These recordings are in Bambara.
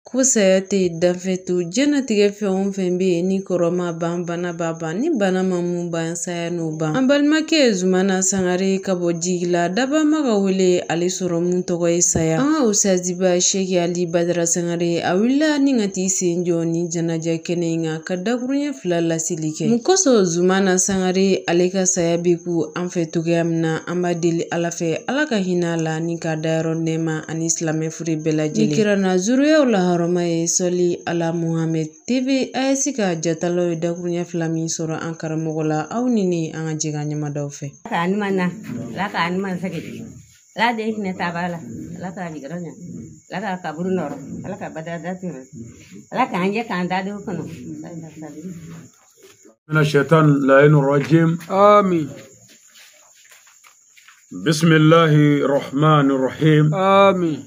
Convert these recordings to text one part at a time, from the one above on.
Ko saya tɛ danfɛn to diɲɛnatigɛ fɛn o fɛn bɛ yen ni kɔrɔ ma ban bana b'a ban ni bana ma mun ban saya n'o ban. An balimakɛ Zumana Sangare ka bɔ Jigila dabama ka wele ale sɔrɔ mun tɔgɔ ye saya. An ka Usaziba Seki Ali Badara Sangare a wulila ni ka t'i sen jɔ ni jɛnajɛ kɛnɛ in kan ka dakuruɲɛ fila laseli kɛ. Mun kosɔn Zumana Sangare ale ka saya bɛ ku an fɛ togoya min na an b'a deli Ala fɛ Ala ka hinɛ a la ni k'a dayɔrɔ nɛɛma ani silamɛ fure bɛɛ lajɛlen. Ni kira na zuruyaw la hɔrɔma ye sɔli ala Muhammed TV AES ka jatalaw ye dakuruɲɛ fila min sɔrɔ an karamɔgɔ la aw ni ne an ka jɛ ka ɲɛmadaw fɛ. Ala k'a ɲuman na, Ala k'a ɲuman segin, Ala den hinɛ taabaa la, Ala k'a jigiyɔrɔ ɲɛ, Ala k'a kaburu nɔrɔ, Ala k'a badada turu, Ala k'an jɛ k'an da denw kɔnɔ. من الشيطان اللعين الرجيم. آمين. بسم الله الرحمن الرحيم. آمين.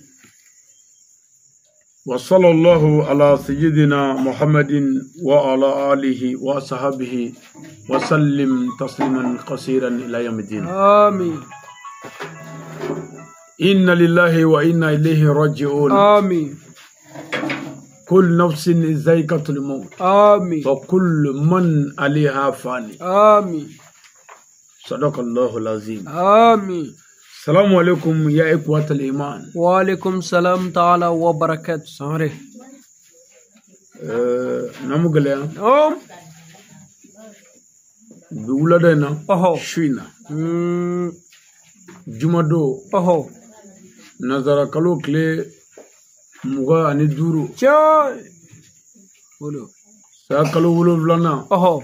وصلى الله على سيدنا محمد وعلى آله وصحبه وسلم تسليما كثيرا إلى يوم الدين. آمين. إنا لله وإنا إليه راجعون. آمين. كل نفس ذائقة الموت. آمين. وكل من عليها فاني. آمين. صدق الله العظيم. آمين. السلام عليكم يا إخوة الإيمان. وعليكم السلام تعالى وبركاته. سامري. نمغليا. نعم. بولادنا. أهو. شينا. جمادو. أهو. نظر كلو كلي 25. جاي. بولو. سا كلو ولو فلانا. أهو.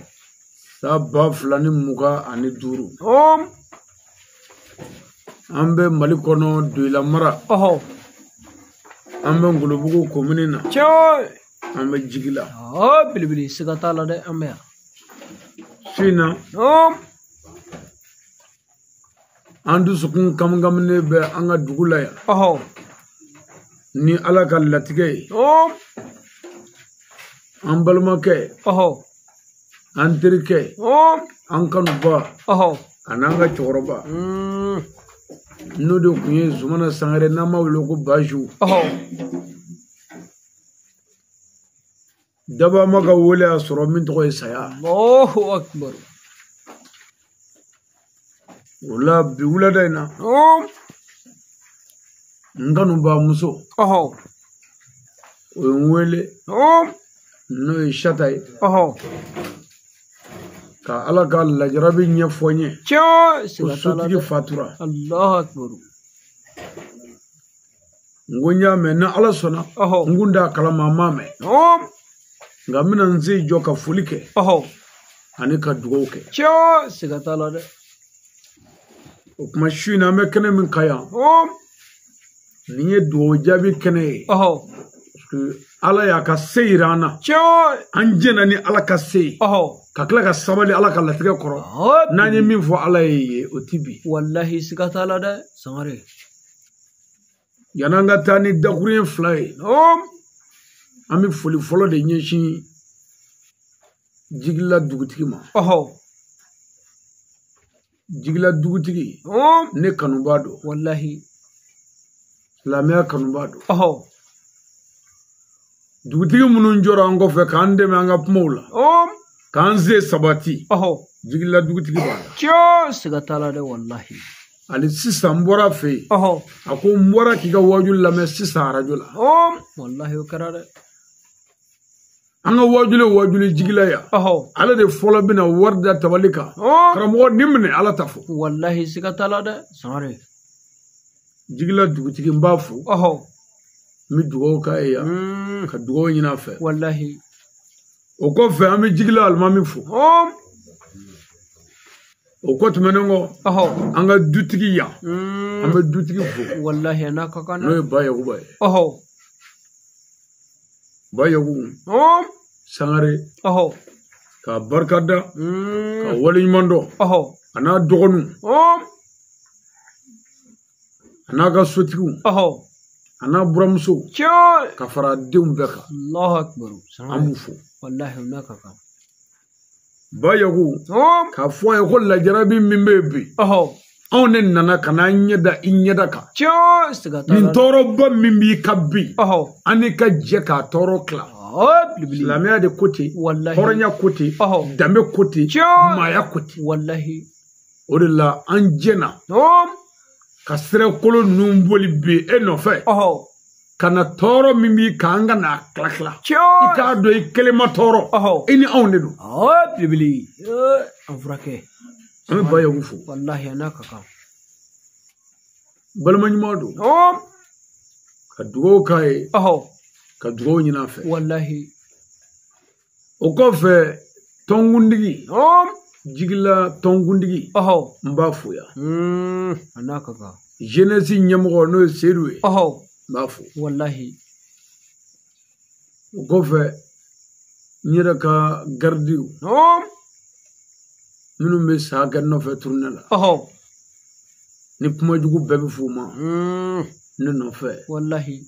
سا با فلاني 25. نعم. An bɛ Mali kɔnɔ Doyila mara. Ɔhɔ. An bɛ Ngolobugu komini na. Tiɲɛ. An bɛ Jigila. Ɔ belebele siga t'a la dɛ an bɛ yan. Su in na. Naamu. An dusukun kamkaminen bɛ an ka dugu la yan. Ɔhɔ. Ni Ala ka latigɛ ye. Naamu. An balimakɛ. Ɔhɔ. An terikɛ. Naamu. An kanuba. Ɔhɔ. An'an ka cɛkɔrɔba. N'o de tun ye Zumana Sangare n'an b'a wele ko Baju. Ɔhɔ. Dabama ka wele y'a sɔrɔ min tɔgɔ ye saya. Allahu akbar. O la bi wulada in na. Naamu. N kanubamuso. Ɔhɔ. O ye n wele. Naamu. N'o ye Sata ye. Ɔhɔ. Ka Ala ka lajarabi ɲɛfɔ n ye. Tiɲɛ. Ko sotigi fatura. Allahu akbar. N ko n y'a mɛn ni Ala sɔnna. Ɔhɔ. N kun t'a kalama n m'a mɛn. Naamu. Nka n bɛna n sen jɔ ka foli kɛ. Ɔhɔ. Ani ka dugawu kɛ. Tiɲɛ. Siga t'a la dɛ. O tuma su in na an bɛ kɛnɛ min kan yan. Naamu. Nin ye dugawu jaabi kɛnɛ ye. Ɔhɔ. Parce que Ala y'a ka se yira an na. Tiɲɛ. An jɛnna ni Ala ka se ye. Ɔhɔ. Ka tila ka sabali Ala ka latigɛ kɔrɔ. N'an ye min fɔ Ala ye o ti bi. Walahi siga t'a la dɛ Sangare. Yan'an ka taa ni dakuruɲɛ fila ye. Naamu. An bɛ foli fɔlɔ de ɲɛsin Jigila dugutigi ma. Ɔhɔ. Jigila dugutigi. Naamu. Ne kanubaa don. Walahi. Silamɛya kanubaa don. Ɔhɔ. Dugutigi minnu jɔra an kɔfɛ k'an dɛmɛ an ka kumaw la. Naamu. K'an se sabati. Ɔhɔ. Jigila dugutigi b'a la. Tiɲɛ siga t'a la dɛ walahi. Hali sisan n bɔra fɛ yen. Ɔhɔ. A ko n bɔra k'i ka wajuli lamɛn sisan arajo la. Naamu. Walahi o kɛra dɛ. An ka wajuli wajuli Jigila yan. Ɔhɔ. Ale de fɔlɔ bɛna wari da tabali kan. Naamu. Karamɔgɔ nin minɛ Ala ta fɔ. Walahi siga t'a la dɛ Sangare. Jigila dugutigi n b'a fo. Ɔhɔ. N bɛ dugawu k'a ye yan. Ka dugawu ɲini a fɛ. Walahi. O kɔfɛ an bɛ Jigila alimami fo. Naamu. O kɔ tɛmɛnen kɔ. Ɔhɔ. An ka dutigi yan. An bɛ dutigi fo. Walahi a n'a ka kan. N'o ye Ba Yakuba ye. Ɔhɔ. Ba Yakubu. Naamu. Sangare. Ɔhɔ. K'a barika da. Ka waleɲuman dɔn. Ɔhɔ. A n'a dɔgɔninw. Naamu. A n'a ka sotigiw. Ɔhɔ. A n'a buramuso. Tiɲɛ. Ka fara denw bɛɛ kan. Allahu akbar. An b'u fo. Walahi o n'a ka kan. Ba Yaku. Naamu. K'a fɔ an ye ko lajarabi min bɛ yen bi. Ɔhɔ. Anw ne nana ka n'an ɲɛ da i ɲɛda kan. Tiɲɛ, siga t'a la. Nin tɔɔrɔba min b'i ka bi. Ɔhɔ. An n'i ka jɛ k'a tɔɔrɔ tila. Belebele. Silamɛya de ko ten. Walahi. Hɔrɔnya ko ten. Ɔhɔ. Danbe ko ten. Tiɲɛ. Maaya ko ten. Walahi. O de la an jɛna. Naamu. Ka sira kolon ninnu boli bi e nɔfɛ. Ɔhɔ. Ka na tɔɔrɔ min b'i kan, an ka n'a tila tila. Tiɲɛ. I k'a dɔn i kelen ma tɔɔrɔ. Ɔhɔ. I ni anw de don. Belebele. An furakɛ. An bɛ Bayaku fo. Walahi, a n'a ka kan. Balima ɲuman don. Naamu. Ka dugawu k'a ye. Ɔhɔ. Ka dugawu ɲini a fɛ. Walahi. O kɔfɛ tɔnkuntigi. Naamu. Jigila tɔnkuntigi. Ɔhɔ. N b'a fo yan. A n'a ka kan. Jeunesse ɲɛmɔgɔ n'o ye Seydou ye. Ɔhɔ. N b'a fo. Walahi. O kɔfɛ n yɛrɛ ka garidiw. Naamu. Minnu bɛ sa kɛ nɔfɛ tournée la. Ɔhɔ. Ni kuma jugu bɛɛ bɛ f'u ma. Ne nɔfɛ. Walahi.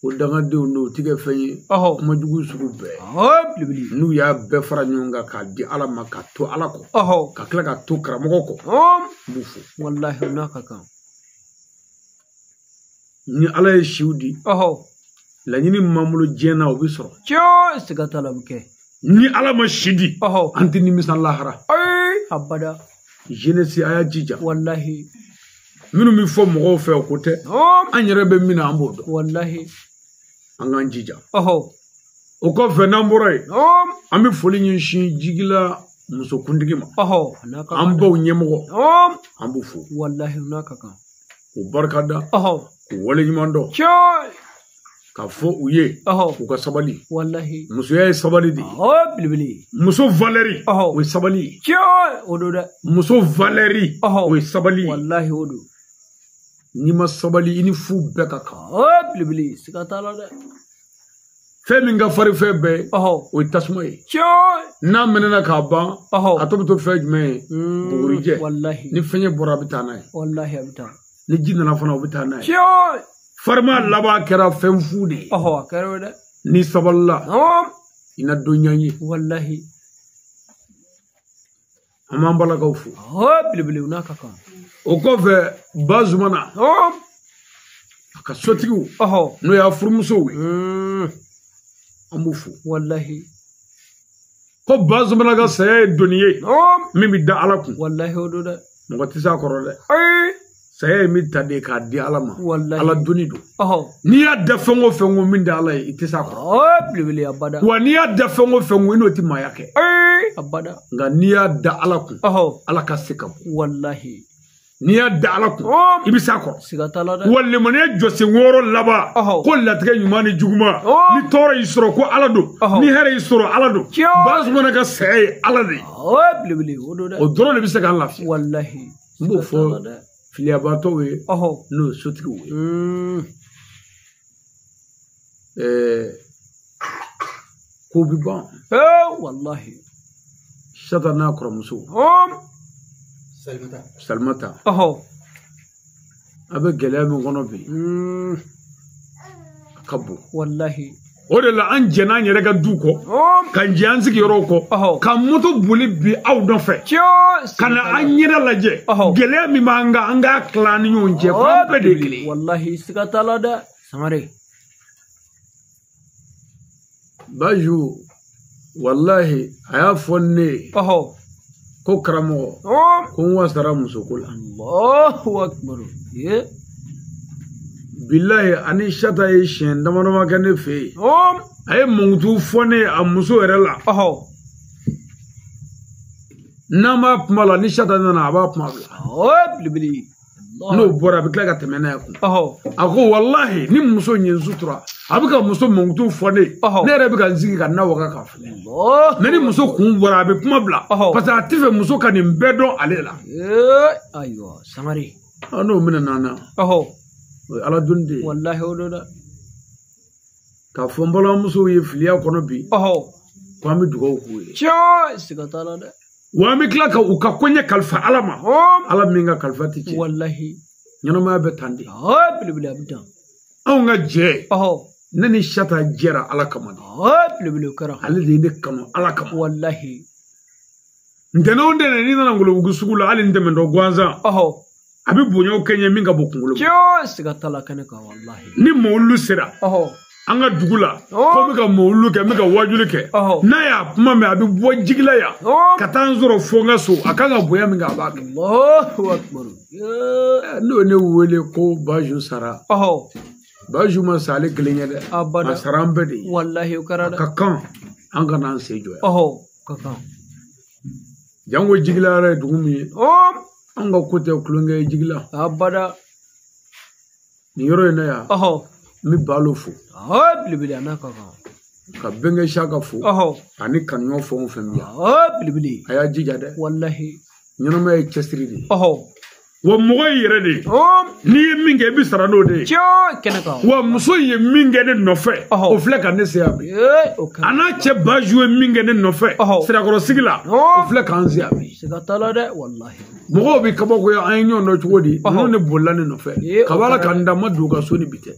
O dangadenw don, o ti kɛ fɛn ye. Ɔhɔ. Kuma jugu sugu bɛɛ. Belebele. N'u y'a bɛɛ fara ɲɔgɔn kan k'a di Ala ma, k'a to Ala kɔ. Ɔhɔ. Ka tila k'a to karamɔgɔ kɔ. Naamu. N b'u fo. Walahi, o n'a ka kan. Ni Ala ye siw di. Ɔhɔ. Laɲini min b'an bolo diɲɛ na, o bɛ sɔrɔ. Tiɲɛ, siga t'a la, o bɛ kɛ. Ni Ala ma si di. Ɔhɔ. An tɛ nimisa lahara. Ayi, abada. Jeunesse a y'a jija. Walahi. Minnu bɛ fɔ mɔgɔw fɛ, o ko tɛ. Naamu. An yɛrɛ bɛ min na, an b'o dɔn. Walahi. An k'an jija. Ɔhɔ. O kɔfɛ n'an bɔra yen. Naamu. An bɛ foli ɲɛsin Jigila musokuntigi ma. Ɔhɔ. A n'a ka An kan. baw ɲɛmɔgɔ. Naamu. An b'u fo. Walahi, o n'a ka kan. K'u barika da. Ɔhɔ. K'u waleɲuman dɔn. Tiɲɛ. K'a fɔ u ye. Ɔhɔ. U ka sabali. Walahi. Musoya ye sabali de ye. Belebele. Muso valeur. Ɔhɔ. O ye sabali ye. Tiɲɛ, o don dɛ. Muso valeur. Ɔhɔ. O ye sabali ye. Walahi, o don. N'i ma sabali, i ni fu bɛɛ ka kan. Belebele, siga t'a la dɛ. Fɛn min ka farin fɛn bɛɛ ye. Ɔhɔ. O ye tasuma ye. Tiɲɛ. N'a mɛnna k'a ban. Ɔhɔ. A tɔ bɛ to fɛn jumɛn ye? Bugurijɛ. Walahi. Ni fɛn bɔra, a bɛ taa n'a ye. Walahi, a bɛ taa. Ni ji nana fana, o bɛ taa n'a ye. Tiɲɛ. Farima laban kɛra fɛn fu de ye. Ɔhɔ, a kɛra o dɛ. N'i sabalila. Naamu. I na dɔ ɲɛ ye. Walahi. An b'an balakaw fo. Belebele, o n'a ka kan. O kɔfɛ Bazumana. Naamu. A ka sotigiw. Ɔhɔ. N'o y'a furumusow ye. An b'u fo. Walahi. Ko Bazumana ka saya ye doni ye. Naamu. Min bɛ da Ala kun. Walahi, o don dɛ. Mɔgɔ tɛ s'a kɔrɔ dɛ. Ayi. Saya ye min ta de k'a di Ala ma. Walahi. Ala doni don. Ɔhɔ. N'i y'a da fɛn o fɛn ko min da Ala ye, i tɛ s'a kɔrɔ. Belebele, abada. Wa n'i y'a da fɛn o fɛn ko, i n'o tɛ maaya kɛ. Ayi, abada. Nka n'i y'a da Ala kun. Ɔhɔ. Ala ka se ka bon. Walahi. N'i y'a da Ala kun. Naamu. I bɛ s'a kɔrɔ. Siga t'a la dɛ. Wa limaniya jɔsen wɔɔrɔ laban. Ɔhɔ. Ko latigɛ ɲuman ni juguman. Ɔhɔ. Ni tɔɔrɔ y'i sɔrɔ ko Ala don. Ɔhɔ. Ni hɛrɛ y'i sɔrɔ Ala don. Tiɲɛ. Bazumana ka saya ye Ala de ye. Belebele, o don dɛ. O dɔrɔn de bɛ se k'an lafiya. Walahi. N b'o Siga t'a la fɔ dɛ. filiyabaatɔw ye. Ɔhɔ. N'o ye sotigiw ye. Ko bɛ ban. Walahi. Sata n'a kɔrɔmuso. Naamu. Salimata. Ɔhɔ. A bɛ gɛlɛya min kɔnɔ bi. A ka bon. Walahi. O de la an jɛnna an yɛrɛ ka du kɔ. Naamu. Ka jɛ an sigiyɔrɔw kɔ. Ɔhɔ. Ka moto boli bi aw nɔfɛ. Tiɲɛ. Ka na an ɲɛda lajɛ. Ɔhɔ. Gɛlɛya min b'an kan, an k'a tila an ni ɲɔgɔn cɛ. Fo an bɛɛ de ye kelen ye. Walahi, siga t'a la dɛ. Sangare. Baju, walahi, a y'a fɔ ne ye. Ɔhɔ. Ko karamɔgɔ. Naamu. Ko n wasara musoko la. Allahu akbar. Ye. Bilahi, ani Sata ye siɲɛ dama dama kɛ ne fɛ yen. Naamu. A ye mankutu fɔ ne ye a muso yɛrɛ la. Ɔhɔ. N'an b'a kuma la, ni Sata nana, a b'a kuma bila. Belebele. N'o bɔra, a bɛ tila ka tɛmɛ n'a ye kun. Ɔhɔ. A ko walahi, ni muso in ye n sutura, a bɛ ka muso mankutu fɔ ne ye. Ɔhɔ. Ne yɛrɛ bɛ ka n sigi ka na waga k'a filɛ. Allahu. Mɛ ni muso kun bɔra, a bɛ kuma bila. Ɔhɔ. Parce que a tɛ fɛ muso ka nin bɛɛ dɔn ale la. Ayiwa, Sangare. N'o minɛ na. Ɔhɔ. O ye Ala doni de ye. Walahi, o don dɛ. K'a fɔ n balimamusow ye filiya kɔnɔ bi. Ɔhɔ. Ko an bɛ dugawu k'u ye. Tiɲɛ, siga t'a la dɛ. Wa an bɛ tila ka u ka koɲɛ kalifa Ala ma. Ala min ka kalifa tɛ tiɲɛ. Walahi. Ɲɛnamaya bɛ tan de. Belebele, a bɛ tan. Anw ka jɛ. Ɔhɔ. Ne ni Sata jɛra Ala kama de. Belebele, o kɛra. Ale de ye ne kanu Ala kama. Walahi. Ntɛnɛn o ntɛnɛn n'i nana Ngolobugu sugu la hali n tɛmɛntɔ gansan. A bɛ bonyaw kɛ n ye min ka bon kunkolo ma. Tiɲɛ, siga t'a la kɛnɛ kan walahi. Ni mawulu sera. An ka dugu la ko n bɛ ka mawulu kɛ n bɛ ka wajuli kɛ. N'a y'a kuma mɛn a bɛ bɔ jigila yan. Ka taa n sɔrɔ fo n ka so a kan ka bonya min kɛ a b'a kɛ. Allahu akbar. N'o ye ne wele ko Baju sara. Baju ma sa ale kelen ye dɛ. Abada. A sara an bɛɛ de ye. Walahi o kɛra dɛ. A ka kan an kana an sen jɔ yan. Ka kan. Jango jigila yɛrɛ ye dugu min ye. An ka ko tɛ kulonkɛ ye jigila. Abada. Nin yɔrɔ in na yan. N bɛ Balo fo. Belebele a n'a ka kan. Ka Bɛnkɛ Saka fo. Ani kanuɲɔgɔn fɛn o fɛn bɛ yan. Belebele. A y'a jija dɛ. Walahi. Ɲɛnamaya ye cɛsiri de ye. Wa mɔgɔ y'i yɛrɛ de ye. N'i ye min kɛ i bɛ sara n'o de ye. Tiɲɛ kɛnɛ kan. Wa muso ye min kɛ ne nɔfɛ. O filɛ ka ne se yan bi. A n'a cɛ Baju ye min kɛ ne nɔfɛ. Sirakɔrɔsigi la. O filɛ k'an se yan bi. Siga t'a la dɛ walahi. Mɔgɔw bɛ kabakoya an ye ɲɔgɔn dɔn cogo di. Ninnu de bolila ne nɔfɛ. Kab'a la ka n da n ma don u ka so ni bi tɛ.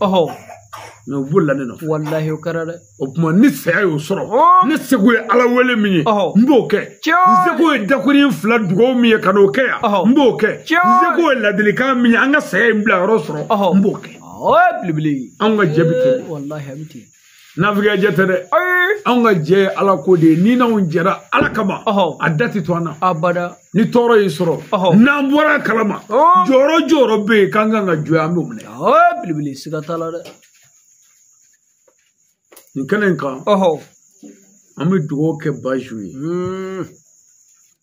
Mais u bolila ne nɔfɛ. Walahi o kɛra dɛ. O tuma ni saya y'o sɔrɔ. Ne seko ye Ala wele min ye. N b'o kɛ. N seko ye dakuruɲɛ fila dugawu min ye ka n'o kɛ yan. N b'o kɛ. N seko ye ladilikan min ye an ka saya in bila yɔrɔ sɔrɔ. N b'o kɛ. Belebele. Anw ka jɛ bɛ ten. Walahi a bɛ ten. Nafigiya jɛ tɛ dɛ. Anw ka jɛ ye Ala ko de ye. Ni n'anw jɛra Ala kama. A da tɛ to an na. Abada. Ni tɔɔrɔ y'i sɔrɔ. N'an bɔra a kalama. Jɔyɔrɔ bɛ yen k'an kan ka jɔ an b'o minɛ. Belebele siga t'a la dɛ. Nin kɛnɛ in kan. An bɛ dugawu kɛ Baju ye.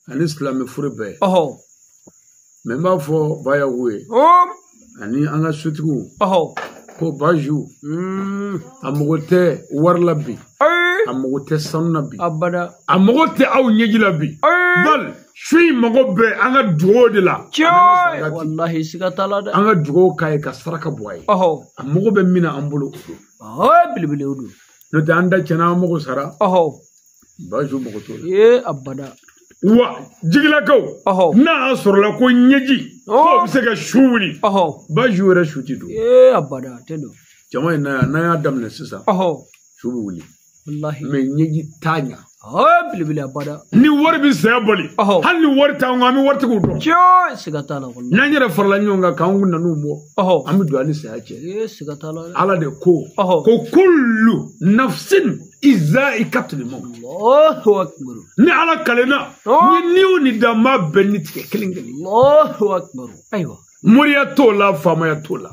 Ani silamɛ furu bɛɛ. Mɛ n b'a fɔ Bayaku ye. Ani an ka sotigiw. Ko Baju. A mago tɛ wari la bi. A mago tɛ sanu na bi. Abada. A mago tɛ aw ɲɛji la bi. Bal su in mago bɛ an ka dugawu de la. Tiɲɛ. Walahi siga t'a la dɛ. An ka dugawu k'a ye ka saraka bɔ a ye. A mago bɛ min na an bolo. Belebele o don. N'o tɛ an da tiɲɛna an mago sara. Baju mago t'o la. Abada. Wa jigilakaw. N'a y'a sɔrɔla ko ɲɛji. K'o bɛ se ka su wuli. Baju yɛrɛ su ti don. Abada a tɛ don. Jama in na yan n'an y'a daminɛ sisan. Su bɛ wuli. Walahi. Mɛ ɲɛji t'a ɲa. Belebele abada. Ni wari bɛ saya bali. Hali ni wari t'an kun an bɛ waritigiw dɔn. Tiɲɛ siga t'a la walahi. N'an yɛrɛ farala ɲɔgɔn kan k'an kun nan'u bɔ. An bɛ don an ni saya cɛ. Siga t'a la dɛ. Ala de ko. Ko kullu nafsin izaikatul maut. Allahu akbar. Ni Ala kalenna. Ni o ni da ma bɛn ni tigɛ kelen kelen. Allahu akbar. Ayiwa. Moriya t'o la faamaya t'o la.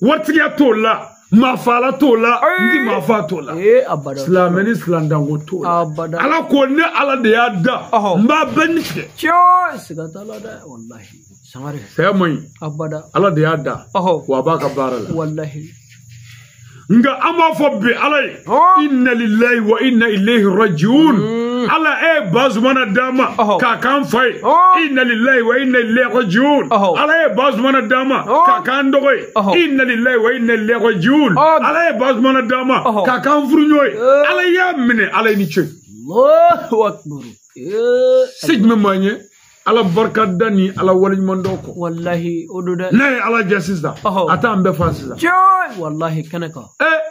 Waritigiya t'o la. Maafala t'o la n ti maafa t'o la. Abada. Silamɛ ni silamɛdanko t'o la. Abada. Ala ko ne Ala de y'a da. N b'a bɛɛ ni tigɛ. Tiɲɛ siga t'a la dɛ walahi. Sangare. Saya man ɲi. Abada. Ala de y'a da. Wa a b'a ka baara la. Walahi. Nka an b'a fɔ bi Ala ye. Inna lillahi wa inna ilayhi rajiun. Ala e Bazumana d'a ma k'a k'an fa ye. Inna lillahi wa inna ilayhi rajiun. Ala ye Bazumana d'a ma k'a k'an dɔgɔ ye. Inna lillahi wa inna ilayhi rajiun. Ala ye Bazumana d'a ma k'a k'an furuɲɔgɔn ye. Ala y'a minɛ Ala ye ni ce. Allahu akbar. Se jumɛn b'an ye? Ala barika da ni Ala waleɲuman dɔn kɔ. Walahi o don dɛ. N'a ye Ala jɛ sisan. A t'an bɛɛ fa sisan. Tiɲɛ walahi kɛnɛ kan.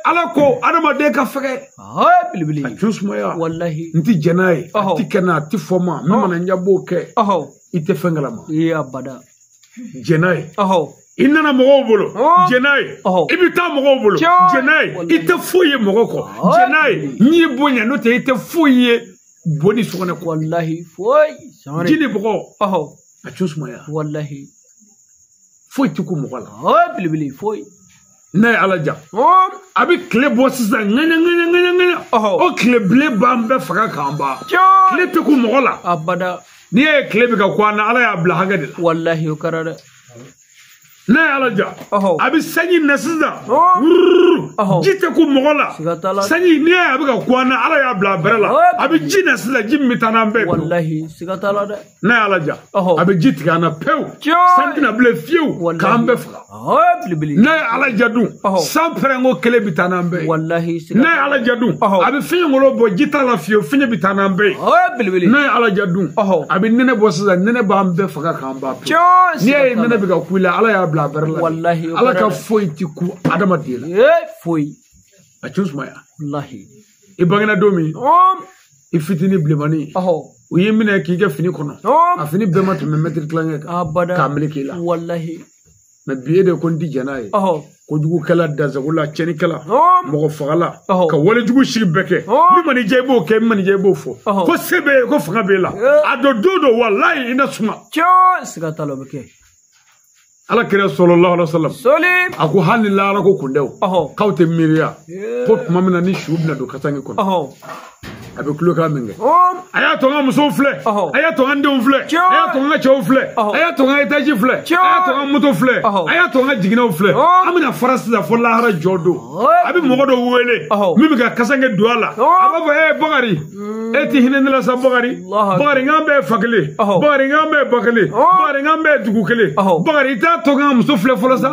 Ala ko adamaden ka fɛgɛ. Belebele. A ju sumaya. Walahi. N ti jɛn n'a ye. A ti kɛ n'a a ti fɔ ma. Min mana n ja b'o kɛ. I tɛ fɛn kalama. Abada. Jɛn n'a ye. I nana mɔgɔw bolo. Jɛn n'a ye. I bɛ taa mɔgɔw bolo. Jɛn n'a ye. I tɛ foyi ye mɔgɔ kɔ. Jɛn n'a ye. N'i y'i bonya n'o tɛ i tɛ foyi ye. Bo ni sokɔnɔ kɔ. Walahi foyi. Ji ni bɔgɔ. A cu sumaya. Walahi. Foyi ti ku mɔgɔ la. Belebele foyi. N'a ye Ala ja. A bɛ tile bɔ sisan ŋaɲa ŋaɲa ŋaɲa ŋaɲa. O tile bilen b'an bɛɛ faga k'an ban. Tile tɛ ku mɔgɔ la. Abada. N'i y'a ye tile bɛ ka ku an na Ala y'a bila hakɛ de la. Walahi o kɛra dɛ. N'a ye Ala ja. A bɛ sanji na sisan. Ji tɛ ku mɔgɔ la. Sanji n'i y'a ye a bɛ ka ku an na Ala y'a bila a bɛrɛ la. A bɛ ji na sisan ji min bɛ taa n'an bɛɛ ye. Walahi siga t'a la dɛ. N'a ye Ala ja. A bɛ ji tigɛ an na pewu. San tɛna bilen fiyewu k'an bɛɛ faga. N'a ye Ala ja dun. San pɛrɛnko kelen bɛ taa n'an bɛɛ ye. Walahi siga. N'a ye Ala ja dun. A bɛ fiɲɛ wolo bɔ ji t'a la fiyewu fiɲɛ bɛ taa n'an bɛɛ ye. N'a ye Ala ja dun. A bɛ nɛnɛ bɔ sisan nɛnɛ b'an bɛɛ faga k'an ban pewu. N'i y'a ye nɛnɛ bɛ ka ku i la Ala y'a bila a bɛrɛ la. Walahi Ala ka foyi ti ku adamaden la. Foyi. A cu sumaya. Walahi. I bangena don min. I fitinin bilenmanin. U y'i minɛ k'i kɛ fini kɔnɔ a fini bɛɛ ma tɛmɛ mɛtiri tilancɛ kan k'a meleke i la walahi mais bi e de ko n ti jɛn n'a ye kojugukɛla dansagola tiɲɛnikɛla mɔgɔ fagala ka walejugu sigi bɛɛ kɛ min mana diya i b'o kɛ min mana diya i b'o fɔ ko se b'e ye ko fanga b'e la a dɔ don dɔ walayi i na suma siga t'a la o bɛ kɛ ala kira sallallahu alaihi wasallam a ko hali ni lahara ko kun tɛ o k'aw tɛ miiriya ko tuma min na ni su bɛna don kasange kɔnɔ a bɛ kulokan min kɛ a y'a to n ka musow filɛ a y'a to n ka denw filɛ a y'a to n ka cɛw filɛ a y'a to n ka etaji filɛ a y'a to n ka moto filɛ a y'a to n ka jiginɛw filɛ an bɛna fara sisan fo lahara jɔ don a bɛ mɔgɔ dɔ wele min bɛ ka kasange don a la a b'a fɔ e Bakari e ti hinɛ ne la sa Bakari Bakari n k'an bɛɛ ye fa kelen Bakari n k'an bɛɛ ye ba kelen Bakari n k'an bɛɛ ye dugu kelen Bakari i t'a to n ka muso filɛ fɔlɔ sa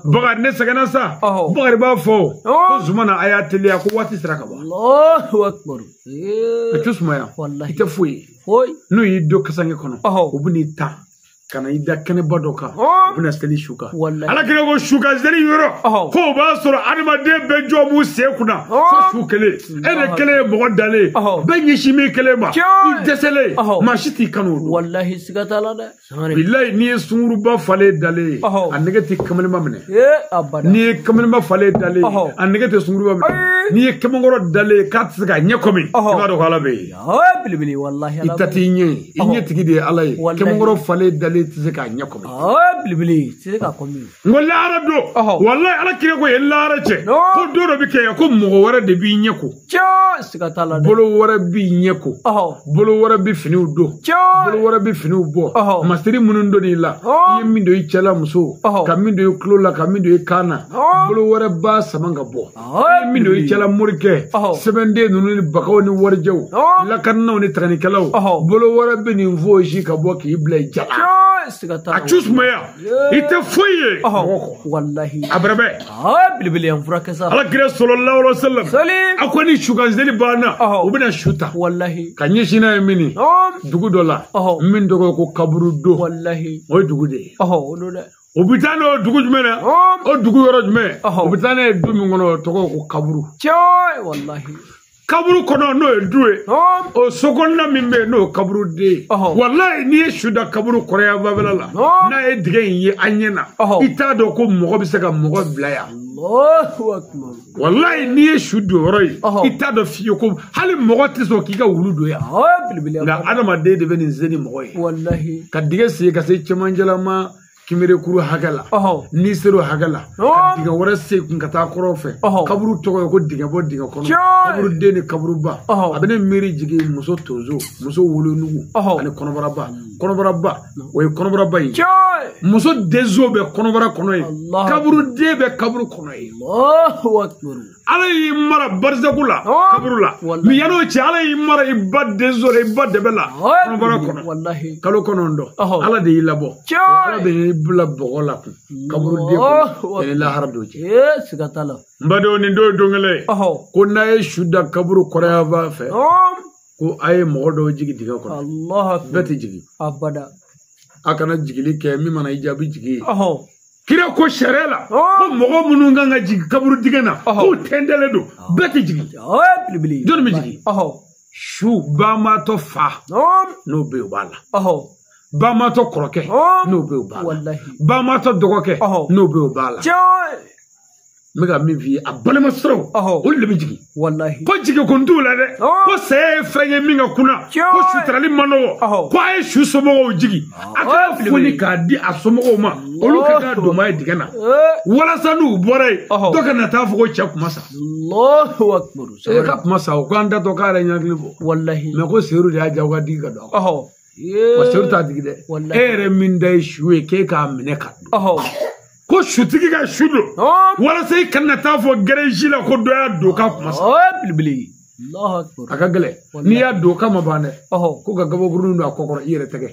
Bakari ne sɛgɛnna sa Bakari b'a fɔ ko Zumana a y'a teliya ko waati sera ka ban a tɛ sumaya i tɛ foyi ye n'u y'i don kasange kɔnɔ u bɛ n'i ta ka na i da kɛnɛba dɔ kan u bɛna seli su kan ala kira ko su kan seli yɔrɔ k'o b'a sɔrɔ adamaden bɛɛ jɔ b'u sen kunna fo su kelen e de kelen ye mɔgɔ dalen ye bɛɛ ɲɛsin min kelen ma i dɛsɛlen maa si t'i kanu o don walahi siga t'a la dɛ bilayi n'i ye sunguruba falen dalen ye a nege tɛ kamalenba minɛ n'i ye kamalenba falen dalen ye a nege tɛ sunguruba minɛ n'i ye kamankɔrɔ dalen ye k'a tɛ se k'a ɲɛ kɔmi i b'a dɔn ko ala bɛ yen i ta t'i ɲɛ ye i ɲɛ tigi de ye ala ye kamankɔrɔ falen dalen tɛ se k'a ɲɛ kɔmi belebele tɛ se k'a kɔmi n ko lahara don walayi ala kira ko ye lahara cɛ ko don dɔ bɛ kɛ yan ko mɔgɔ wɛrɛ de b'i ɲɛ ko siga t'a la dɛ bolo wɛrɛ b'i ɲɛ ko bolo wɛrɛ bɛ finiw don bolo wɛrɛ bɛ finiw bɔ masiri minnu don i la i ye min don i cɛla muso ka min don i tulo la ka min don i kan na bolo wɛrɛ b'a sama ka bɔ i ye min don i cɛla morikɛ sɛbɛnden ninnu ni bakaw ni warijɛw lakananaw ni taganikɛlaw bolo wɛrɛ bɛ nin fosi ka bɔ k'i bila i jala a cu sumaya i tɛ foyi ye mɔgɔ kɔ walahi a bɛrɛ bɛ belebele yan furakɛ sa ala kira sallallahu alaihi wasallam a ko ni sukanseli banna u bɛna su ta walahi ka ɲɛsin n'a ye min ye dugu dɔ la min tɔgɔ ko kaburudo walahi o ye dugu de ye o don dɛ u bɛ taa n'o dugu jumɛn na o dugu yɔrɔ jumɛn u bɛ taa n'a ye du min kɔnɔ o tɔgɔ ko kaburu walahi kaburu kɔnɔ n'o ye du ye o so kɔnɔna min bɛ yen n'o ye kaburu den ye walayi n'i ye su da kaburu kɔrɔya bafɛla la n'a ye dingɛ in ye an ɲɛ na i t'a dɔn ko mɔgɔ bɛ se ka mɔgɔ bila yan walayi n'i ye su don yɔrɔ ye i t'a dɔn fiyewu ko hali mɔgɔ tɛ sɔn k'i ka wulu don yan nka adamaden de bɛ nin se ni mɔgɔ ye ka dingɛ sen ka se cɛmancɛla kinberekuru hakɛ la n'i sera o hakɛ la ka dingɛ wɛrɛ sen kun ka taa kɔrɔ fɛ kaburu tɔgɔ ye ko dingɛ bɔ dingɛ kɔnɔ kaburu den ni kaburuba a bɛ ne miiri jigin muso tonso muso wolonugu ani kɔnɔbaraba kɔnɔbaraba o ye kɔnɔbaraba ye muso denso bɛ kɔnɔbara kɔnɔ ye kaburu den bɛ kaburu kɔnɔ ye ala y'i mara barisaku la kaburu la mɛ yan'o cɛ ala y'i mara i ba denso la i ba dɛbɛ la kɔnɔbara kɔnɔ kalo 9 ala de y'i labɔ ala de y'i bila bɔgɔ la kun kaburu den kɔnɔ yanni lahara don cɛ siga t'a la n badenw nin don ye don kelen ye ko n'a ye su da kaburu kɔrɔyanfan fɛ ko a ye mɔgɔ dɔw jigin dingɛ kɔnɔ bɛɛ tɛ jigin a kana jigili kɛ min mana i jaabi jigin ye kira ko sariya la ko mɔgɔ minnu kan ka jigin kaburu dingɛ na k'u tɛntɛlen don bɛɛ tɛ jigin jɔnni bɛ jigin su bamatɔ fa n'o bɛ yen o b'a la bamatɔ kɔrɔkɛ n'o bɛ yen o b'a la bamatɔ dɔgɔkɛ n'o bɛ yen o b'a la n bɛ ka min f'i ye a balima siraw olu de bɛ jigin ko jigin kun t'u la dɛ ko saya ye fɛn ye min ka kunna ko suturali man nɔgɔ ko a ye su somɔgɔw jigin a ka foli k'a di a somɔgɔw ma olu ka taa don ye dingɛ na walasa n'u bɔra yen dɔ ka na taa fɔ ko cɛ kuma sa e ka kuma sa o k'an datɔ k'a yɛrɛ ɲɛnakili bɔ mɛ ko seyiru de y'a diya o ka digi ka don a kɔnɔ wa seyiru t'a digi dɛ e yɛrɛ min da ye su ye k'e k'a minɛ ka don ko sutigi ka su don walasa i kana taa fɔ gɛrɛzi la ko dɔ y'a don k'a kuma sa a ka gɛlɛn n'i y'a don k'a ma ban dɛ ko ka gabakurun don a kɔ kɔrɔ i yɛrɛ tɛgɛ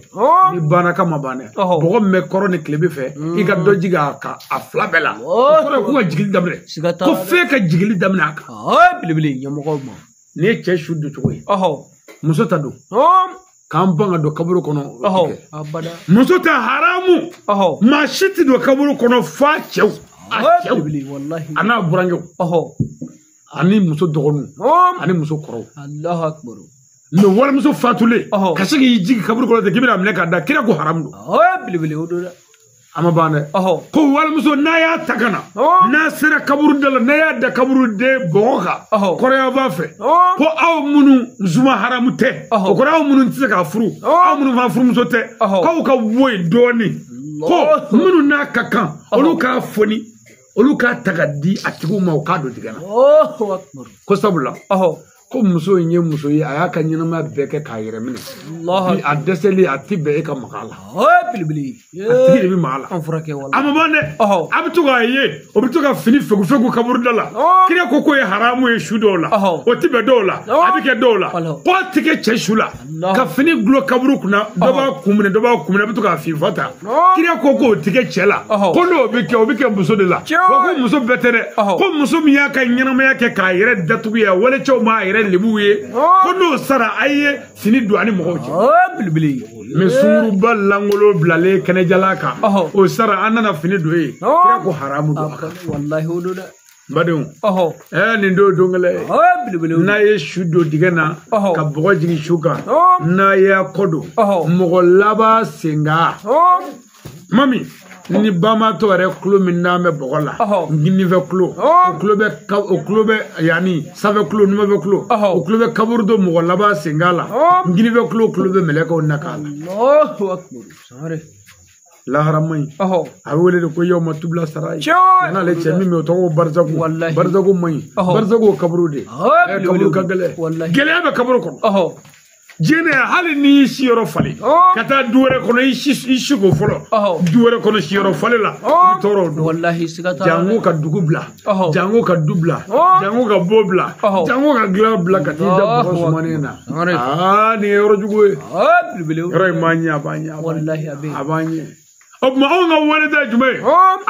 ni banna k'a ma ban dɛ bɔgɔ min bɛ kɔrɔ ni tilebin fɛ i ka dɔ jigin a kan a fila bɛɛ la o kɔrɔ ye ko ka jigili daminɛ ko f'e ka jigili daminɛ a kan belebele ɲɛmɔgɔw ma nin ye cɛ su don cogo ye muso ta don k'an ban ka don kaburu kɔnɔ muso tɛ haramu maa si tɛ don kaburu kɔnɔ f'a cɛw a cɛw a n'a burankɛw ani muso dɔgɔninw ani muso kɔrɔw Mais walimuso fatulen ka se k'i jigin kaburu kɔnɔ ten k'i bɛna minɛ k'a da kira ko haramu don. Belebele o don dɛ. A ma ban dɛ. Ko walimuso n'a y'a ta ka na n'a sera kaburu da la n'a y'a da kaburu den bɔgɔ kan kɔrɔya b'a fɛ ko aw minnu zuma haramu tɛ o kɔrɔ aw minnu tɛ se k'a furu aw minnu fana furumuso tɛ k'aw ka bɔ yen dɔɔnin ko minnu n'a ka kan olu k'a foni olu k'a ta ka di a tigiw ma u k'a don dingɛ na. Ko sabula ko muso in ye muso ye a y'a ka ɲɛnamaya bɛɛ kɛ k'a yɛrɛ minɛ a dɛsɛlen a ti bɛn e ka maga a la a tigi de bɛ maga a la a ma ban dɛ a bɛ to k'a ye o bɛ to ka fini fegu kaburu da la kira ko k'o ye haramu ye su dɔw la o ti bɛn dɔw la a bɛ kɛ dɔw la ko a ti kɛ cɛ su la ka fini gulon kaburu kunna dɔ b'a kun minɛ dɔ b'a kun minɛ a bɛ to k'a finfa ta kira ko k'o ti kɛ cɛ la ko n'o bɛ kɛ o bɛ kɛ muso de la wa ko muso bɛɛ tɛ dɛ ko muso min y'a ka ɲɛnamaya kɛ k'a yɛrɛ datugu yan walicɛw m'a yɛrɛ lebuw ye ko n'o sara a ye fini don ani mɔgɔw cɛ. Mais sunguruba lankolon bilalen kɛnɛjalan kan o sara an nana fini don yen kira ko haramu don a kan. N badenw nin don don gɛlɛn ye n'a ye su don dingɛ na ka bɔgɔ jigin su kan n'a y'a kɔ don mɔgɔ laban senkan mami ni bamatɔ yɛrɛ kulo min n'an bɛ bɔgɔ la ginifɛ kulo o kulo bɛ yanni sanfɛ kulo numanfɛ kulo o kulo bɛ kaburu don mɔgɔ laban senkan la ginifɛ kulo bɛ mɛlɛkɛw nakan la. Lahara man ɲi a bɛ wele de ko yawma tubla sarayi n'ale cɛ min bɛ o tɔgɔ ko barisaku barisaku man ɲi barisaku o kaburu de kaburu ka gɛlɛn gɛlɛya bɛ kaburu kɔnɔ. Diɲɛ hali n'i y'i siyɔrɔ falen ka taa du wɛrɛ kɔnɔ i si ko fɔlɔ du wɛrɛ kɔnɔ siyɔrɔ falen la i bɛ tɔɔrɔ o don jango ka dugu bila jango ka du bila jango ka bo bila jango ka dilan bila ka t'i da bɔgɔ sumanen na aa nin ye yɔrɔ jugu ye yɔrɔ in b'an ɲɛ a b'an ɲɛ a b'an ɲɛ. O tuma anw ka walida ye jumɛn ye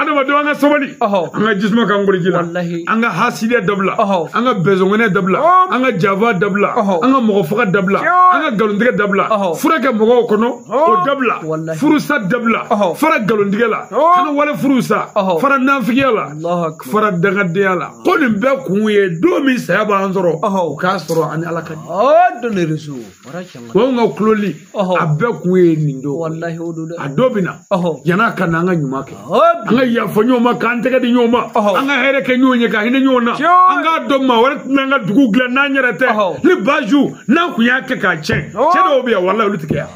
adamadenw an ka sabali an ka jisuma k'an kɔrɔji la an ka hasidiya dabila an ka bɛnsɔngɔnɛ dabila an ka janfa dabila an ka mɔgɔ faga dabila an ka nkalontigɛ dabila fura kɛ mɔgɔw kɔnɔ o dabila furusa dabila fara nkalontigɛ la kana wale furusa fara nafigiya la fara dangadenya la ko nin bɛɛ kun ye don min saya b'an sɔrɔ o k'a sɔrɔ ani Ala ka di. Anw ka kuloli a bɛɛ kun ye nin don a dɔ bɛ na. Yan'a ka na an ka ɲuman kɛ an ka yafa ɲɔgɔn ma k'an tɛgɛ di ɲɔgɔn ma an ka hɛrɛ kɛ ɲɔgɔn ye ka hinɛ ɲɔgɔn na an k'a dɔn maa wɛrɛ tɛna an ka dugu dilan n'an yɛrɛ tɛ ni Baju n'an kun y'a kɛ k'a tiɲɛ cɛ dɔw bɛ yan walahi olu tɛ kɛ yan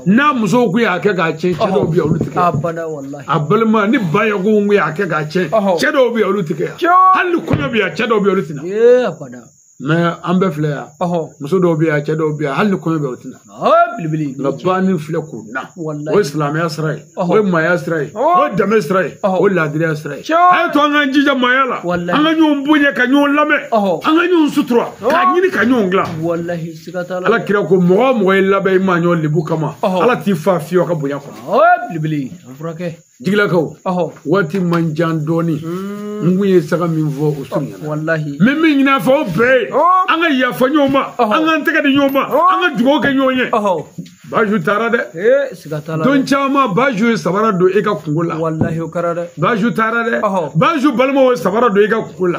n'a musow kun y'a kɛ k'a tiɲɛ cɛ dɔw bɛ yan olu tɛ kɛ yan a balima ni ba yɛrɛ kun y'a kɛ k'a tiɲɛ cɛ dɔw bɛ yan olu tɛ kɛ yan hali ni kɔɲɔ bɛ yan cɛ dɔw bɛ yan olu tɛ na. Mais an bɛɛ filɛ yan muso dɔw bɛ yan cɛ dɔw bɛ yan hali ni kɔɲɔ bɛ o tɛ na nka banni filɛ k'o na o ye silamɛya sira ye o ye maaya sira ye o ye danbe sira ye o ye laadiriya sira ye a ye to an k'an jija maaya la an ka ɲɔgɔn bonya ka ɲɔgɔn lamɛn an ka ɲɔgɔn sutura k'a ɲini ka ɲɔgɔn dilan. Ala kira ko mɔgɔ o mɔgɔ ye labɛn i maa ɲɔgɔn lebu kama Ala t'i fa fiyewu a ka bonya kɔnɔ. Jigilakaw waati man jan dɔɔni n kun ye saga min fɔ o surunyana n bɛ min ɲini a fɛ o bɛɛ ye an ka yafa ɲɔgɔn ma an k'an tɛgɛ di ɲɔgɔn ma an ka dugawu kɛ ɲɔgɔn ye. Baju taara dɛ don caman Baju ye sabara don e ka kungo la Baju taara dɛ Baju balimaw ye sabara don e ka kungo la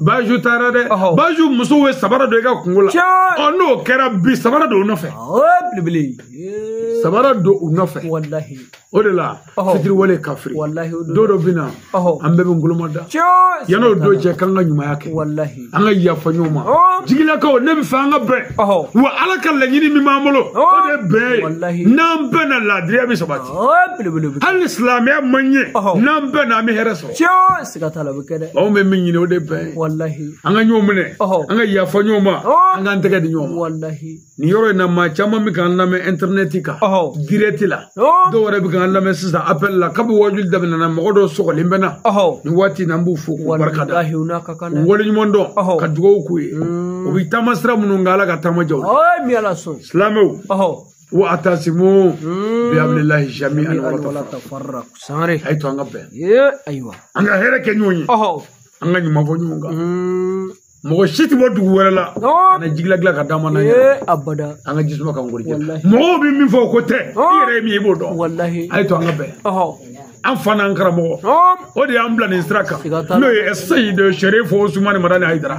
Baju taara dɛ Baju musow ye sabara don e ka kungo la ɔ n'o kɛra bi sabara don u nɔfɛ sabara don u nɔfɛ o de la fitiriwale kafiri don dɔ bɛ na an bɛɛ bɛ ngoloma da yan'o don cɛ k'an ka ɲumanya kɛ an ka yafa ɲɔgɔn ma jigilakaw ne bɛ fɛ an ka bɛn wa Ala ka laɲini min b'an bolo o de ye bɛn ye n'an bɛn na laadiriya bɛ sabati hali ni silamɛya man ɲɛ n'an bɛn na an bɛ hɛrɛ sɔrɔ anw bɛ min ɲini o de ye bɛn ye an ka ɲɔgɔn minɛ an ka yafa ɲɔgɔn ma an k'an tɛgɛ di ɲɔgɔn ma nin yɔrɔ in na maa caman bɛ k'an lamɛn internet kan direct la dɔw yɛrɛ bɛ k'an lamɛn sisan appel la kabi wajuli daminɛna mɔgɔ dɔw sɔgɔlen bɛ na nin waati in na an b'u fo k'u barika da u waleɲuman dɔn ka dugawu k'u ye u bɛ taama sira minnu kan Ala ka taama diya u ye silamɛw wa atasimu bi hablillahi jami'an wa la tafarraqu a ye to an ka bɛn an ka hɛrɛ kɛ ɲɔgɔn ye an ka ɲuman fɔ ɲɔgɔn kan mɔgɔ si tɛ bɔ dugu wɛrɛ la ka na jigila dilan ka d'an ma n'an yɛrɛ an ka jisuma k'an kɔrɔ mɔgɔw bɛ min fɔ o ko tɛ i yɛrɛ ye min ye i b'o dɔn a ye to an ka bɛn. An fa n'an karamɔgɔ o de y'an bila nin sira kan n'o ye Seyidi Sherifu Usumani Madani Hayidara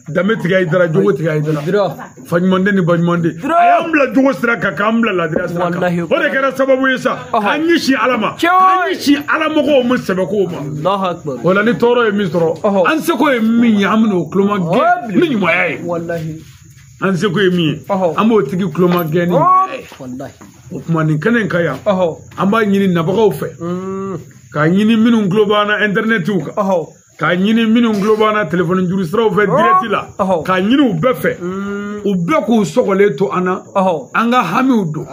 danbe tigɛ Hayidara jogo tigɛ Hayidara faɲumanden ni baɲumanden a y'an bila jogo sira kan k'an bila ladiriya sira kan o de kɛra sababu ye sa k'an ɲɛsin Ala ma k'an ɲɛsin Ala mɔgɔw ma sɛbɛkow ma o la ni tɔɔrɔ ye min sɔrɔ an seko ye min ye an bɛn'o tuloma gɛn ni ɲumanya ye an seko ye min ye an b'o tigi tuloma gɛn ni ɲumanya ye o tuma nin kɛnɛ in ka yan an b'a ɲini nabagaw fɛ k'a ɲini minnu tulo b'an na intɛrɛnɛtiw kan k'a ɲini minnu tulo b'an na telefɔni juru siraw fɛ dirɛti la k'a ɲini u bɛɛ fɛ u bɛɛ k'u sɔgɔlen to an na an ka hamiw don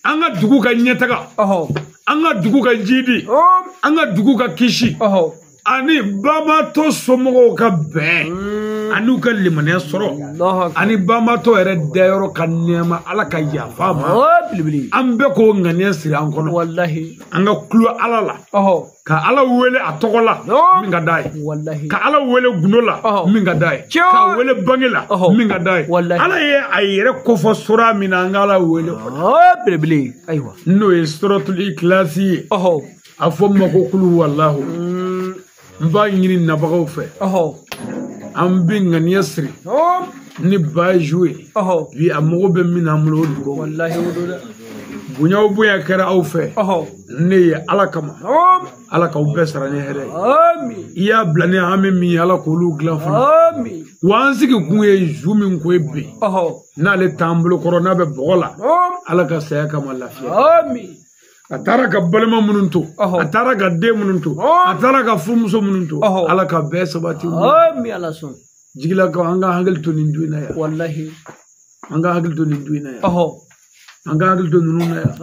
an ka dugu ka ɲɛtaga an ka dugu ka jidi an ka dugu ka kisi ani bamatɔ somɔgɔw ka bɛn ani u ka limaniya sɔrɔ ani bamatɔ yɛrɛ dayɔrɔ ka nɛɛma Ala ka yafa ma an bɛɛ k'o ŋaniya siri an kɔnɔ an ka kulo Ala la ka Ala wele a tɔgɔ la min ka d'a ye ka Ala wele gundo la min ka d'a ye ka wele bange la min ka d'a ye Ala ye a yɛrɛ kofɔ sura min na an ka Ala wele n'o ye suratul ikilasi ye a fɔ min ma ko kulu walahu n b'a ɲini nabagaw fɛ an bɛ ŋaniya siri ni bazu ye bi a mago bɛ min na an bolo o dugu bonya o bonya kɛra aw fɛ ne ye Ala kama Ala k'aw bɛɛ sara ni hɛrɛ ye i y'a bila ni hami min ye Ala k'olu dilan fana wa an sigi kun ye zu min ko ye bi n'ale t'an bolo kɔrɔ n'a bɛ bɔgɔ la Ala ka saya kama lafiya a taara ka balima minnu to a taara ka den minnu to a taara ka furumuso minnu to Ala ka bɛɛ sabati jigilakaw an ka hakili to nin du in na yan an ka hakili to nin du in na yan an ka hakili to ninnu na yan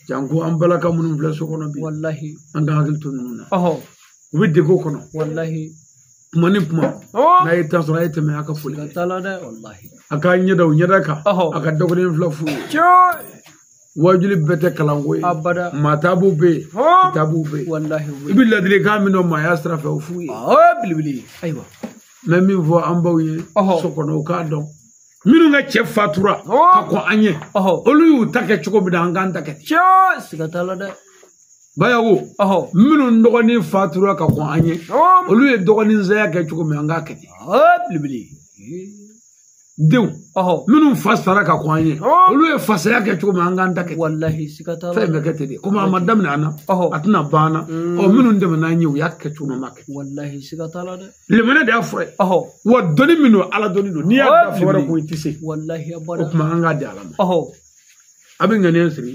janko an balaka minnu filɛ so kɔnɔ bi an ka hakili to ninnu na u bɛ degun kɔnɔ kuma ni kuma n'a ye taa sɔrɔ a ye tɛmɛ a ka foli kɛ a k'a ɲɛda o ɲɛda kan a ka dɔgɔnin fila f'u ye wajuli bɛɛ tɛ kalanko ye maa taabu bɛ yen kitabu bɛ yen i bɛ ladilikan min dɔn maaya sira fɛ o f'u ye n bɛ min fɔ an baw ye so kɔnɔ u k'a dɔn minnu ka cɛ fatura ka kɔn an ɲɛ olu y'u ta kɛ cogo min na an k'an ta kɛ ten Bayago minnu dɔgɔnin fatura ka kɔn an ɲɛ olu ye dɔgɔnin saya kɛ cogo min an k'a kɛ ten denw minnu fa sara ka kɔn an ɲɛ olu ye fasaya kɛ cogo min an k'an ta kɛ fɛn bɛ kɛ ten de komi a ma daminɛ an na a tɛna ban an na minnu tɛmɛna an ɲɛ u y'a kɛ cogo min an b'a kɛ limaniya de y'a fura ye wa dɔnni min don Ala dɔnni don n'i y'a da fɛn wɛrɛ kun i tɛ se o tuma an k'a di Ala ma a bɛ ŋaniya siri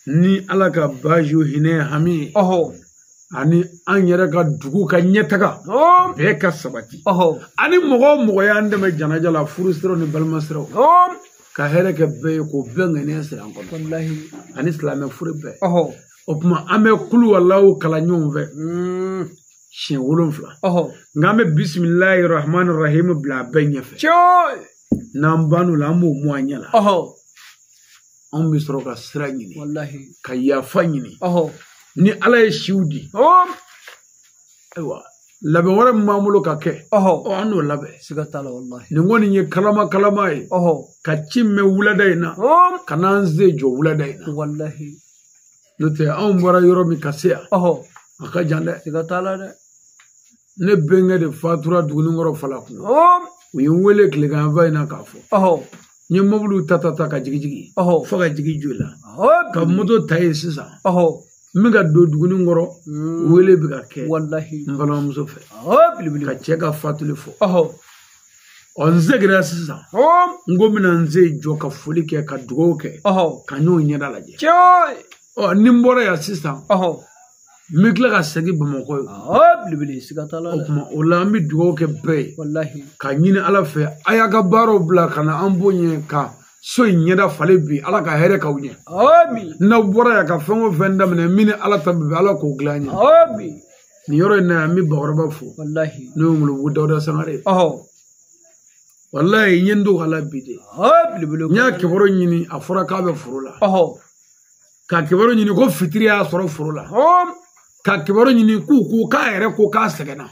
ni Ala ka bazu hinɛ hami ye ani an yɛrɛ ka dugu ka ɲɛtaga bɛɛ ka sabati ani mɔgɔ o mɔgɔ y'an dɛmɛ janaja la furu siraw ni balima siraw ka hɛrɛ kɛ bɛɛ ye k'o bɛɛ ŋaniya siri an kɔnɔ ani silamɛ furu bɛɛ o tuma an bɛ kulu walaw kalan ɲɔgɔn fɛ siɲɛ 7 nka an bɛ bisimilahi rahmani rahim bila a bɛɛ ɲɛfɛ n'an bann'o la an b'o mɔ an ɲɛ la anw bɛ sɔrɔ ka sira ɲini ka yafa ɲini ni Ala ye siw di ayiwa labɛn wɛrɛ min b'an bolo ka kɛ an n'o labɛn nin kɔni ye kalama kalama ye ka ci mɛn wulada in na ka n'an sen jɔ wulada in na n'o tɛ anw bɔra yɔrɔ min ka se yan a ka jan dɛ ne bɛnkɛ de fatura Dugunikɔrɔ Falakun u ye n wele tileganfɛ in na k'a fɔ n ye mobiliw ta ka jigin jigin fo ka jigin joli la ka moto ta yen sisan n bɛ ka don Dugunikɔrɔ wele bɛ ka kɛ n balimamuso fɛ ka cɛ ka fatuli fɔ n seginna sisan n ko n bɛna n sen jɔ ka foli kɛ ka dugawu kɛ ka ɲɔgɔn ɲɛda lajɛ ni n bɔra yan sisan n bɛ tila ka segin Bamakɔ ye o tuma o la an bɛ dugawu kɛ bɛɛ ye ka ɲini Ala fɛ a y'a ka baaraw bila ka na an bonya ka so in ɲɛda falen bi Ala ka hɛrɛ k'aw ɲɛ n'aw bɔra yan ka fɛn o fɛn daminɛ min ni Ala ta bɛ Ala k'o dilan ɲɛ nin yɔrɔ in na yan n bɛ bakɔrɔba fo n'o ye Ŋolobugu Dawuda Sangare ye walayi n ye n dogo a la bi de n y'a kibaru ɲini a fɔra k'a bɛ foro la ka kibaru ɲini ko fitiri y'a sɔrɔ foro la ka kibaru ɲini k'u ko k'a yɛrɛ ko k'a sɛgɛnna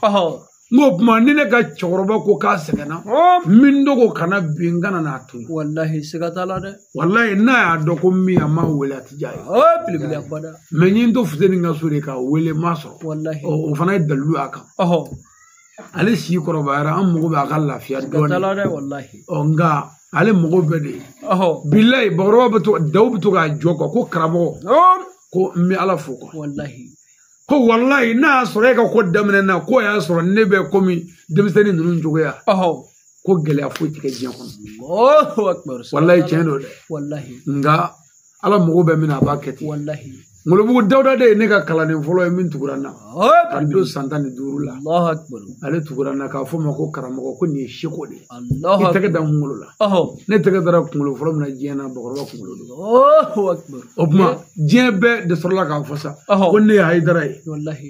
N ko kuma ni ne ka cɛkɔrɔba ko k'a sɛgɛnna min dogo kana bin kana n'a to wallahi siga t'a la dɛ wallahi n'a y'a dɔn ko min a ma wele a ti diya ye belebele abada mɛ n ye n to Fuseni ka so de k'a wele n m'a sɔrɔ wallahi o fana ye dalilu y'a kan ale si kɔrɔbayara an mago bɛ a ka lafiya dɔɔnin t'a la dɛ wallahi nka ale mago bɛ de bilayi bakɔrɔba bɛ to daw bɛ to k'a jɔ quoi ko karamɔgɔ ko n bɛ Ala fo quoi wallahi ko wallahi n'a y'a sɔrɔ e ka ko daminɛ na ko y'a sɔrɔ ne bɛ komi denmisɛnnin ninnu cogoya ko gɛlɛya foyi tɛ kɛ diɲɛ kɔnɔ wallahi tiɲɛ don dɛ wallahi nka Ala mago bɛ min na a b'a kɛ ten wallahi Ngolobugu Dawuda de ye ne ka kalanden fɔlɔ ye min tugura n na ka don san 15 la ale tugura n na k'a fɔ n ma ko karamɔgɔ ko nin ye seko de ye i tɛgɛ da n kunkolo la ne tɛgɛ dara kunkolo fɔlɔ min na diɲɛ na bakɔrɔba kunkolo don o tuma diɲɛ bɛɛ de sɔrɔla k'a fɔ sa ko ne ye Hayidara ye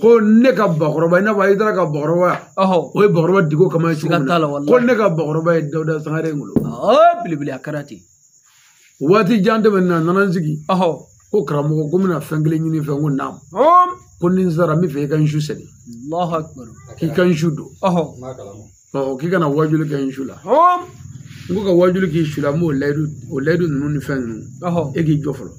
ko ne ka bakɔrɔba i n'a fɔ Hayidara ka bakɔrɔba o ye bakɔrɔba Diko Kama ye cogo min na ko ne ka bakɔrɔba ye Dawuda Sangare Ngolo belebele a kɛra ten waati jan tɛmɛnen na a nana n sigi ko karamɔgɔ ko n bɛna fɛn kelen ɲini fɛ n ko naamu ko ni n sara n bɛ fɛ i ka n su sɛnɛ k'i ka n su don k'i kana wajuli kɛ n su la n ko ka wajuli k'i su la n b'o layidu o layidu ninnu ni fɛn ninnu e k'i jɔ fɔlɔ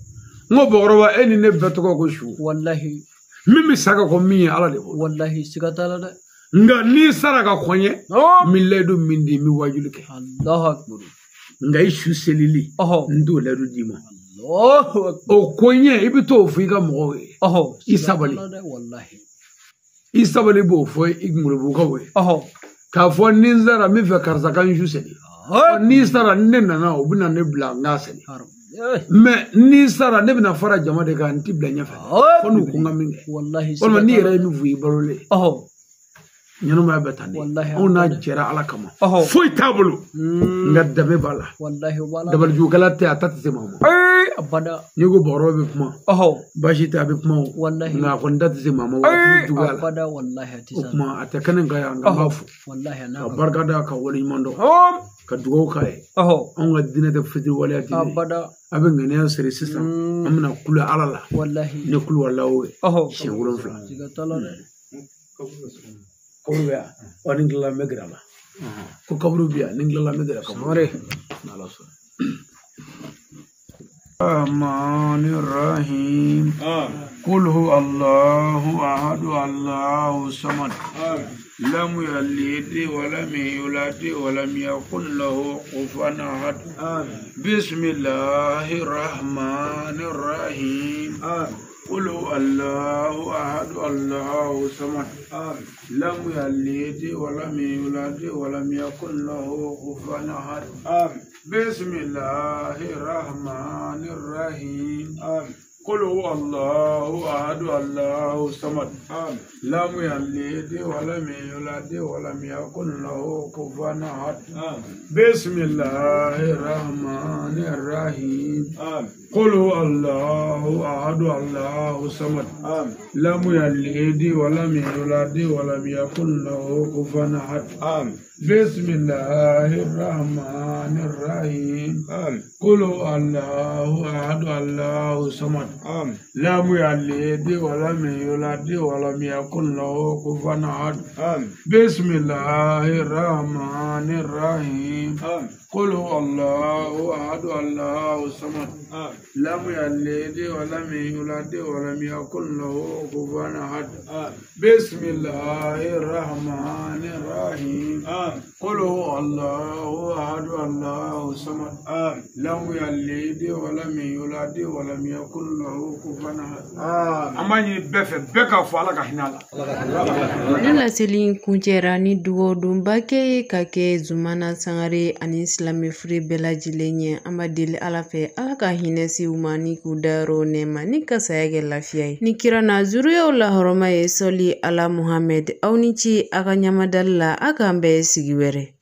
n ko bakɔrɔba e ni ne bɛɛ tɔgɔ ko su wallahi min bɛ sa ka kɔn min ye Ala de bolo wallahi siga t'a la dɛ nka n'i sara ka kɔn ɲɛ n bɛ layidu min di n bɛ wajuli kɛ nka i su selili n t'o layidu d'i ma o ko ɲɛ i bɛ t'o fɔ i ka mɔgɔw ye i sabali i sabali b'o fɔ i kunkolobukaw ye k'a fɔ ni n sara n bɛ fɛ karisa ka n su sɛnɛ n'i sara ni ne nana o bɛ na ne bila n k'a sɛnɛ mɛ n'i sara ne bɛna fara jama de kan n ti bila ɲɛfɛ fo n'u ko n ka min kɛ walima n'i yɛrɛ ye min fɔ i balolen ɲɛnamaya bɛ tan de anw n'a jɛra Ala kama foyi t'a bolo nka danbe b'a la dabalijugukɛla tɛ a ta tɛ se maa ma n'i ko bakɔrɔba bɛ kuma baasi tɛ a bɛ kuma o nka a kɔni da tɛ se maa ma wa juguya la o kuma a tɛ kɛnɛ kan yan nka n b'a fo ka barika da ka waleɲuman dɔn ka dugawu k'a ye anw ka diinɛ tɛ fitiriwaleya diinɛ a bɛ ŋaniya siri sisan an bɛna kule Ala la ni kulu walawo ye siɲɛ 7 kaburu bɛ yan wa ni tilala n bɛ gɛrɛ a la ko kaburu bɛ yan ni tilala n bɛ gɛrɛ kaburu n'Ala sɔnna. الرحمن الرحيم قل هو الله أحد الله الصمد لم يلد ولم يولد ولم يكن له كفوا أحد بسم الله الرحمن الرحيم قل هو الله أحد الله الصمد لم يلد ولم يولد ولم يكن له كفوا أحد بسم الله الرحمن الرحيم قل هو الله أحد الله الصمد لم يلد ولم يولد ولم يكن له كفوا أحد بسم الله الرحمن الرحيم قل هو الله أحد الله الصمد لم يلد ولم يولد ولم يكن له كفوا أحد بسم الله الرحمن الرحيم قل هو الله أحد الله الصمد لم يلد ولم يولد ولم يكن له كفوا أحد بسم الله الرحمن الرحيم قل هو الله أحد الله الصمد لم يلد ولم يولد ولم يكن له كفوا أحد بسم الله الرحمن الرحيم قل هو الله أحد الله الصمد لم يلد ولم يولد ولم يكن له كفوا أحد. An b'a ɲini bɛɛ fɛ bɛɛ k'a fɔ Ala ka hinɛ a la. Ni laseli in kuncɛra ni dugawu kɛ ye ka kɛ Zumana Sangare ani silamɛ fure bɛɛ lajɛlen ye. An b'a deli Ala fɛ Ala ka hinɛ se u ma ni k'u dayɔrɔ nɛɛma ni ka saya kɛ lafiya ye. Ni kira na zuruyaw lahɔrɔma ye sɔli Ala Muhamɛd aw ni ce a ka ɲamadali la a k'an bɛɛ sigi wɛrɛ.